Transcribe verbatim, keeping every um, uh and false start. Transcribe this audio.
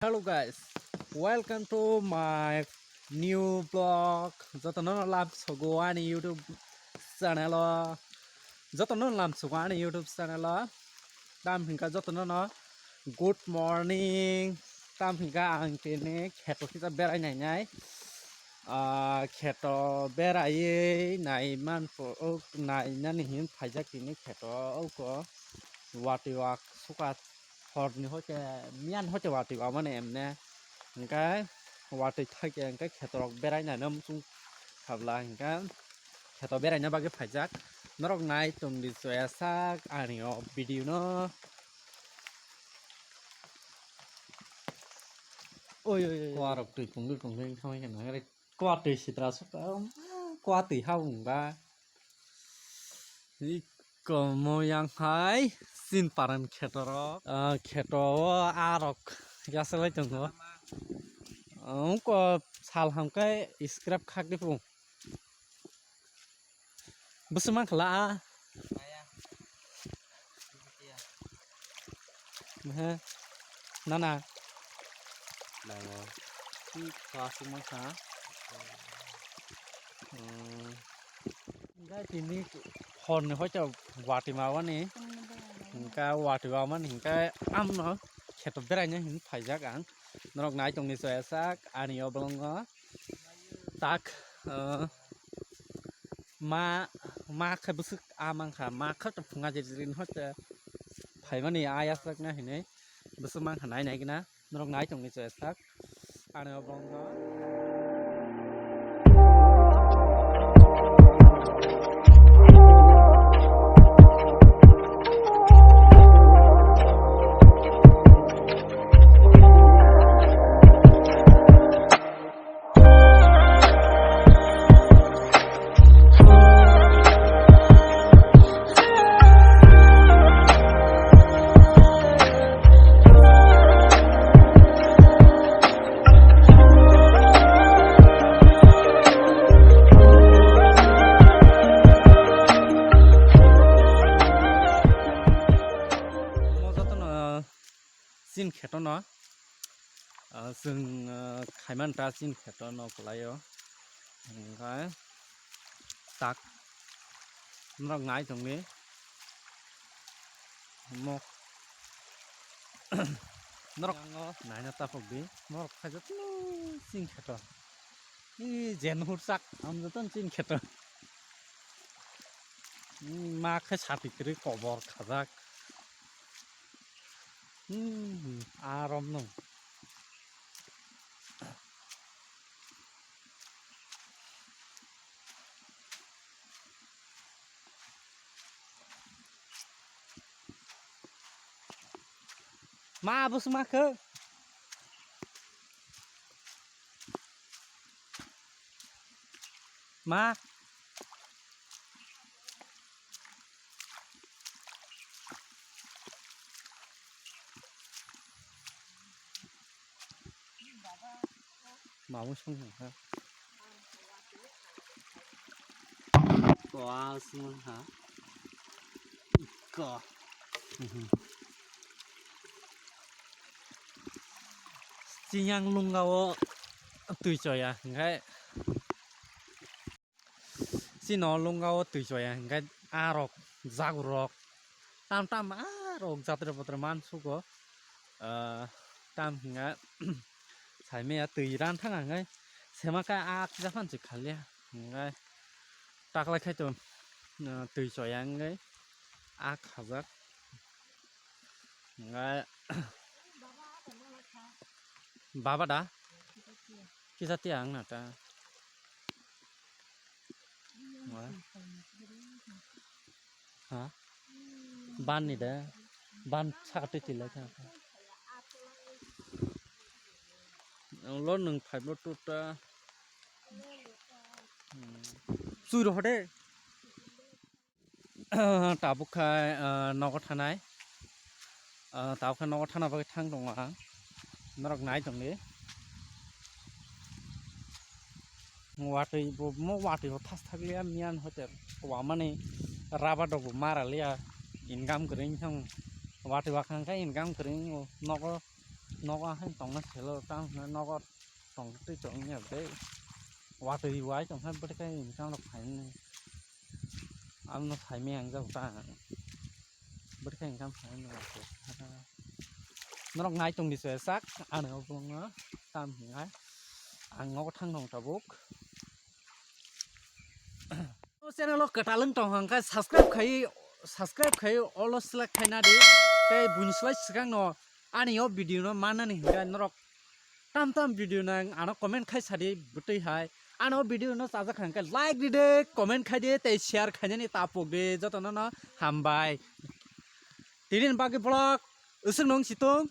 Hello guys, welcome to my new vlog. Jotono no lam sogo ani YouTube channel o. Jotono no lam sogo ani YouTube channel o. Tam hinka jotono no good morning. Tam hinka ang tini kheto kisa berai nai nai. Ah, kheto berai nai man po, ok, nai nani hin phaijak tini kheto, ok, watwi wak suka. Horni hoite miyan hoite watwi wamani emne. Hingke watwi thakya hingke khetorok berai naino muchung khabla hingke kheto beraina bagwi phaijak. Norok nai tongdi choyasak ani o video no. Oi, oi, oi, oi. Kuarok twi pungwi pungwi wngkha wngkha nangri. Kuatwi sitra suka, kuatwi ha wng ba. Iko mo yang hai sin paran kheto ro. Ah, kheto o arok yasalai tongo. Ungko sal hamkai scrap khak di pu. Bwswk mankha la a? Mehe. Nana. Nana. Hi, kwasuk mankha. Hmm. Hingke tini horni hoite watwi mawani. Hingke watwi mawani hingke amno kheto beraina hin phaijak ang. Norok nai tongni choyasak ani o bolongo. Tak, eh, ma, ma khe bwswk a mankha, ma khe to phunga jeri jeri hoite phaimani a yasakna hinwi bwswk mankha nai nai gina, norok nai tongni choyasak ani o bolongo. Mo jotono chin kheto no, ah, chwng, ah, khaiman ta chin kheto no kwlaio. Hingkhe tak norok nai tongni mo norok naina taphok di norok khaijak chin kheto. I jen hursak am joton chin kheto. Hmm, ma khe sati kwrwi kobor khajak. Hmm, arom no. Ma, bwswk ma khe? Ma. Mamo song ha. Ko asung ha. Ko. Chinyang lunga o twi choya hingkai. Chini o lunga o twi choya hingkai a rok jagur rok tam tam a rok jatra patra man sugo. Ah, tam hinga saimaya twi ran thang hingkai sema kai a kisa phan si khalia hingkai taklai khai to, ah, twi choya hingkai a khajak hingkai baba da kisa tiya ang na ta. Ha? Ban ni de. Ban saka twi twi lai kha. Lo nung phai bo tuta. Hmm. Sui ro de. Tabuk khai, ah, nogo thanai. Ah, tabuk khai nogo thana bagwi thang tongo ang. Norok nai tongdi. Watwi bo, mo watwi bo thas thak liya miyan hote wamani rubber rok bo mara liya. Income kwrwi wng thang watwi wakhang khe income kwrwi wng nogo. Nogo ahai tongna selo, tamo hwnwi nogo tong twi tong ya tei. Watwi wai tong kha bwtwi khe income rok phainani. Ano saimaya ang jabo ta. Bwtwi khe income phainani. Norok nai tong di se sak, ano bongno tam hingai. Ang nogo thang nong tabuk. O channel o kwtal wng tong hwnkhe subscribe khai, subscribe khai olo select khaina di. Tei buini slai swkang no ani o video no mannani hwnkhe norok tam tam video nang ano comment khai sadi bwtwi hai. Ano video no chajak hwnkhe like di de, comment khai di tei share khainani tapuk di joto no no hambai. Tini bagwi vlog usuk nung situng.